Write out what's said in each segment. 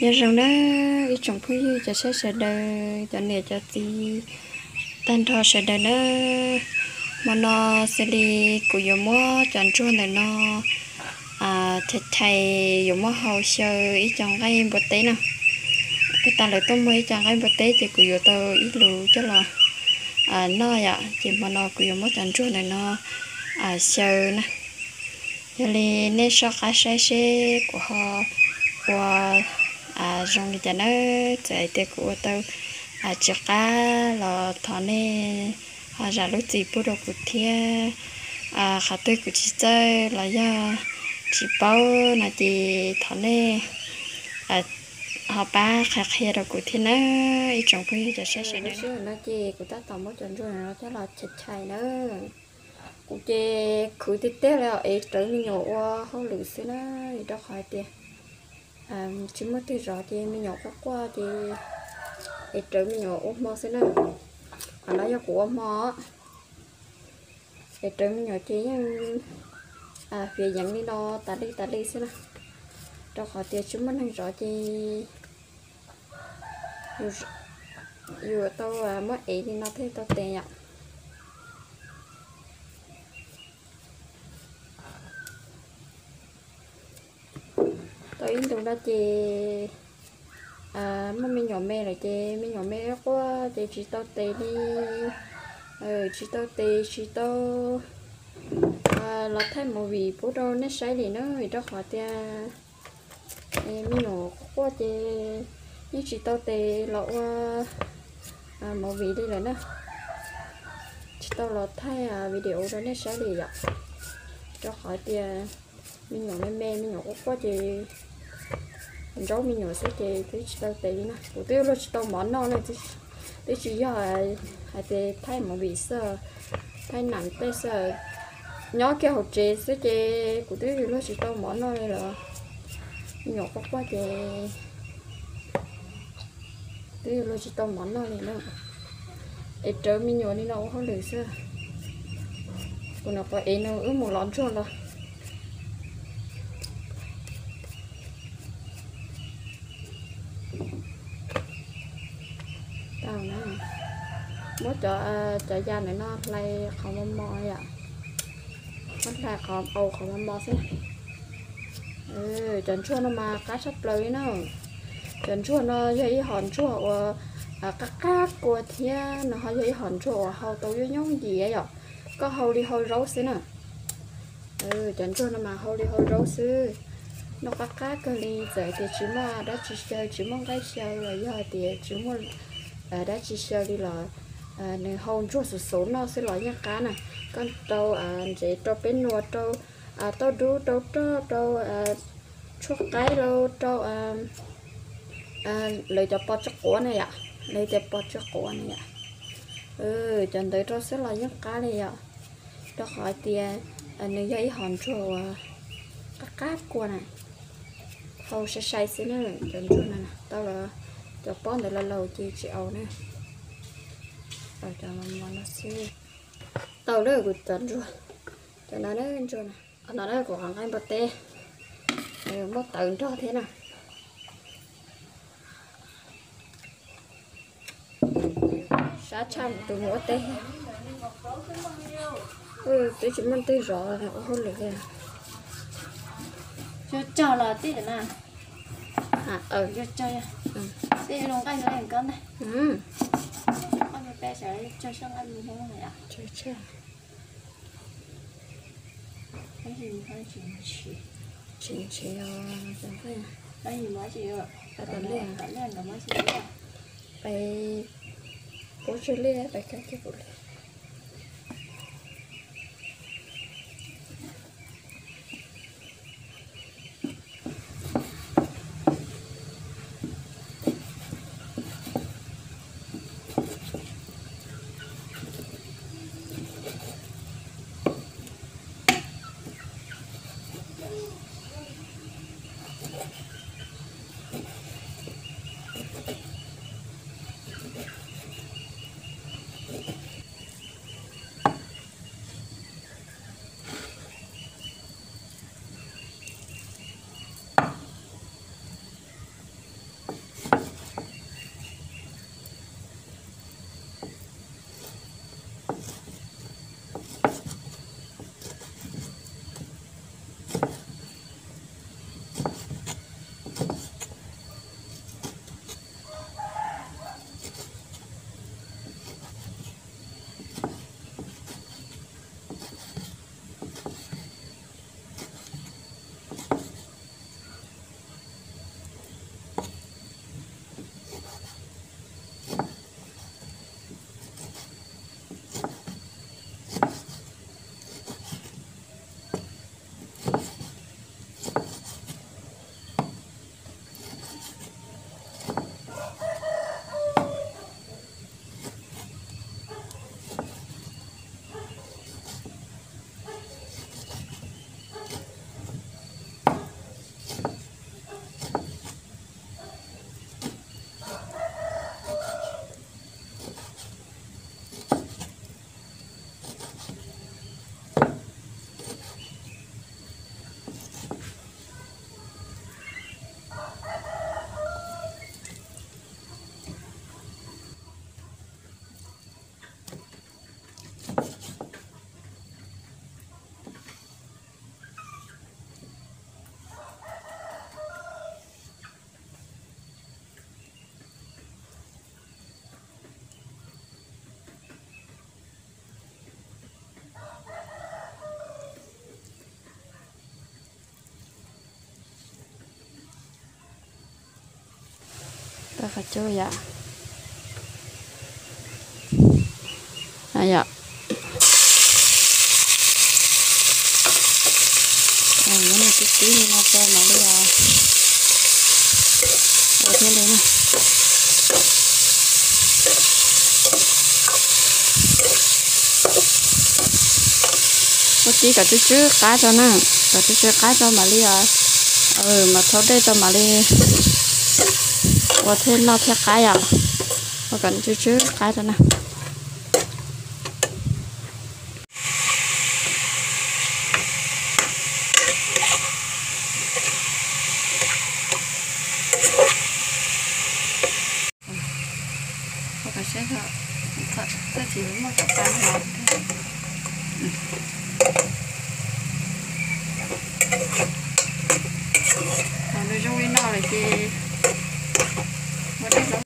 Nyob zoo nawb ib tsoom phooj ywg cov saib sawv daws, cov niam cov txiv tag nrho sawv daws nawb. Hmo no xws li kuv yuav muab cov ntsuag ntawm no chais chais yuav muab hau xyaw ib co nqaij npua teb na. Ua tas lawv tuaj muag ib co nqaij npua teb ces kuv yuav tau ib lus coj los noj yom. Ces hmo no kuv yuav muab cov ntsuag ntawm no xyaw na. Yog li nej soj qab saib seb kuv ho ua zoo li cas nawb. Txawm hais tias kuv ua tau tsis qab los thov nej ho zam lub txim pub rau kuv thiab. Qhov twg kuv tsis txawj los yog tsis paub no ces thov nej ho pab qhia qhia rau kuv thiab nawb ib tsoom phooj ywg cov saib sawv daws. No ces kuv tab tom muab cov ntsuag no coj los chais chais nawb. Kuv ces khwv tiag tiag li os, es rawv me nyuam ua hauj lwm xwb na, rau qhov hais tias tsis muaj twg zov ces me nyuam quaj quaj ces es rawv me nyuam ua hmo xwb na. Qhov no yog kuv ua hmo, es rawv me nyuam ces yeej fiav yeev li no tas li tas li xwb na, rau qhov tias tsis muaj neeg zov ces yus tau muab ev li no thiaj tau tes yom. Tau ib ntus no ces muaj me nyuam me lawm ces me nyuam me quaj ces tsis tau tes li, tsis tau tes tsis tau los thaij movie pub rau nej saib li na, vim rau qhov tias me nyuam quaj quaj ces yeej tsis tau tes los ua movie li lawm na. Tsis tau los thaij video rau nej saib li yom, rau qhov tias me nyuam me me me nyuam quaj quaj ces ntsaub me nyuam xwb ces twb tsis tau tes li na. Kuv twb luag tsis tau mov noj li, twb tsis yog hais tias thaij movie xwb, thaij nam tej xwb, nyob kiag hauv tsev xwb ces kuv twb luag tsis tau mov noj li lawm. Me nyuam quaj quaj ces twb luag tsis tau mov noj li na. Es rawv me nyuam li no ua hauj lwm xwb. Kuv nyuam qhuav ev nws wb mus lov ntsuag los. Muab cov, cov ya ntawm no hlais qhov mos mos yom. Muab hlais qhov, au qhov mos mos xwb. Cov ntsuag no mas qab tshaj plaws li na. Cov ntsuag no yog ib hom ntsuag uas qab qab kua thiab nws ho yog ib hom ntsuag uas hau tau yooj yooj yim yom. Koj hau li hau zaub xwb na. Cov ntsuag no mas hau li hau zaub xwb, noj qab qab kawg li. Txawm tias tsis muaj dab tsi xyaw, tsis muaj nqaij xyaw los yog tias tsis muaj dab tsi xyaw li los nws hau ntsuag xuv xuv noj xwb los yeej qab na. Koj rau ntsev, rau peb nua, rau tauj dub, rau roj, rau tshuaj qaib, rau, rau lawv cov pos tsw quav na yom, lawv cov pos tsw quav na yom. Cov ntawd rau xwb los yeej qab li yom, rau qhov hais tias nws yog ib hom ntsuag uas qab qab kua na. Hau sai sai xwb na, cov ntsuag no tau los cov pob ntawd los laus ces tsis au na. Cov no xwb. Tau lawm kuv cov ntsuag, cov no ntsuag no. No kuv qhov nqaij npua teb, muaj tawv nrog thiab na. Sab tshaj tus mus ua teb. Twb tsis muaj twg zov ua hauj lwm li. Cog los tij na. Tij zoo nqaij no ko ntag. Tsis ntshe, pais pub tseg liaj, pais kab kiag kuv liaj. Qhov cub yom. Yom. Muab no tib tib li no rau mam li ua thiab li na. Muab tib kom tsw tsw qab rau na, kom tsw tsw qab rau mam li, mas thauj dej rau mam li ua thiab noj thiab qab yom. Ua kom tsw tsw qab rau na. Thaum nws zoo li no lawm ces ua dej los.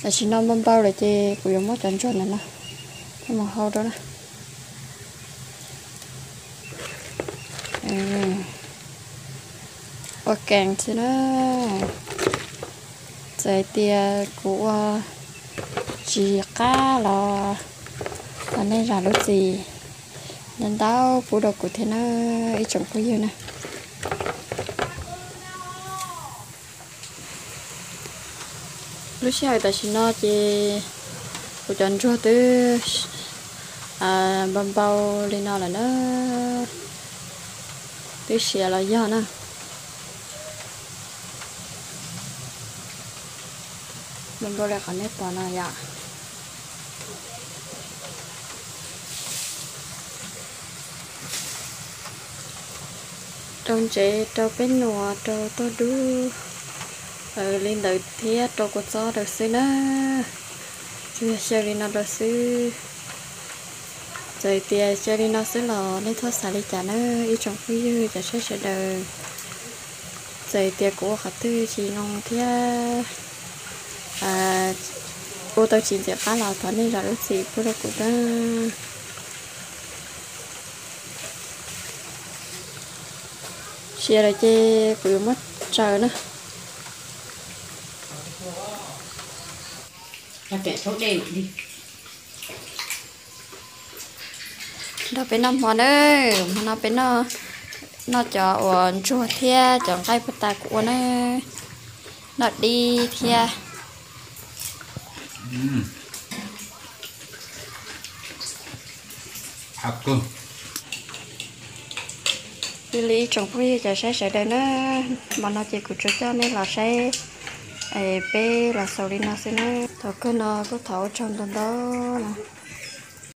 Tam sim no npau npau lawm ces kuv yuav muab cov ntsuag ntawm no coj mus hau rau na. Ua kees xwb na. Txawm hais tias kuv ua tsis qab los thov nej zam lub txim ntau ntau pub rau kuv thiab na, ib tsoom phooj ywg na. Lub sij hawm tam sim no ces kuv cov ntsuag twb npau npau li no lawm na, twb siav los yog na. Npau npau li qhov nej pom no yom. Rau ntsev, rau peb nuam, rau tauj dub, li ntawd thiab rau kua txob rau xwb na. Tsuas yog xyaw li no rau xwb. Txawm tias xyaw li no xwb los nej txhob xav li cas na ib tsoom phooj ywg cov saib sawv daws. Txawm tias kuv ua qhov twg tsis zoo thiab ua tau tsis ntxim qab los thov nej zam lub txim pub rau kuv na. Siav lawm ces kuv yuav muab tsaws na. Nrog peb noj hmo na, hmo no peb noj cov uas ntsuag thiab cov nqaij puag ta kuv ua na, noj dib thiab. Yog li ib tsoom phooj ywg cov saib sawv daws na, hmo no ces kuv tsuas coj nej los saib peb los xaus li no xwb na. Thaum kawg no kuj thov ua tsaug ntau ntau na.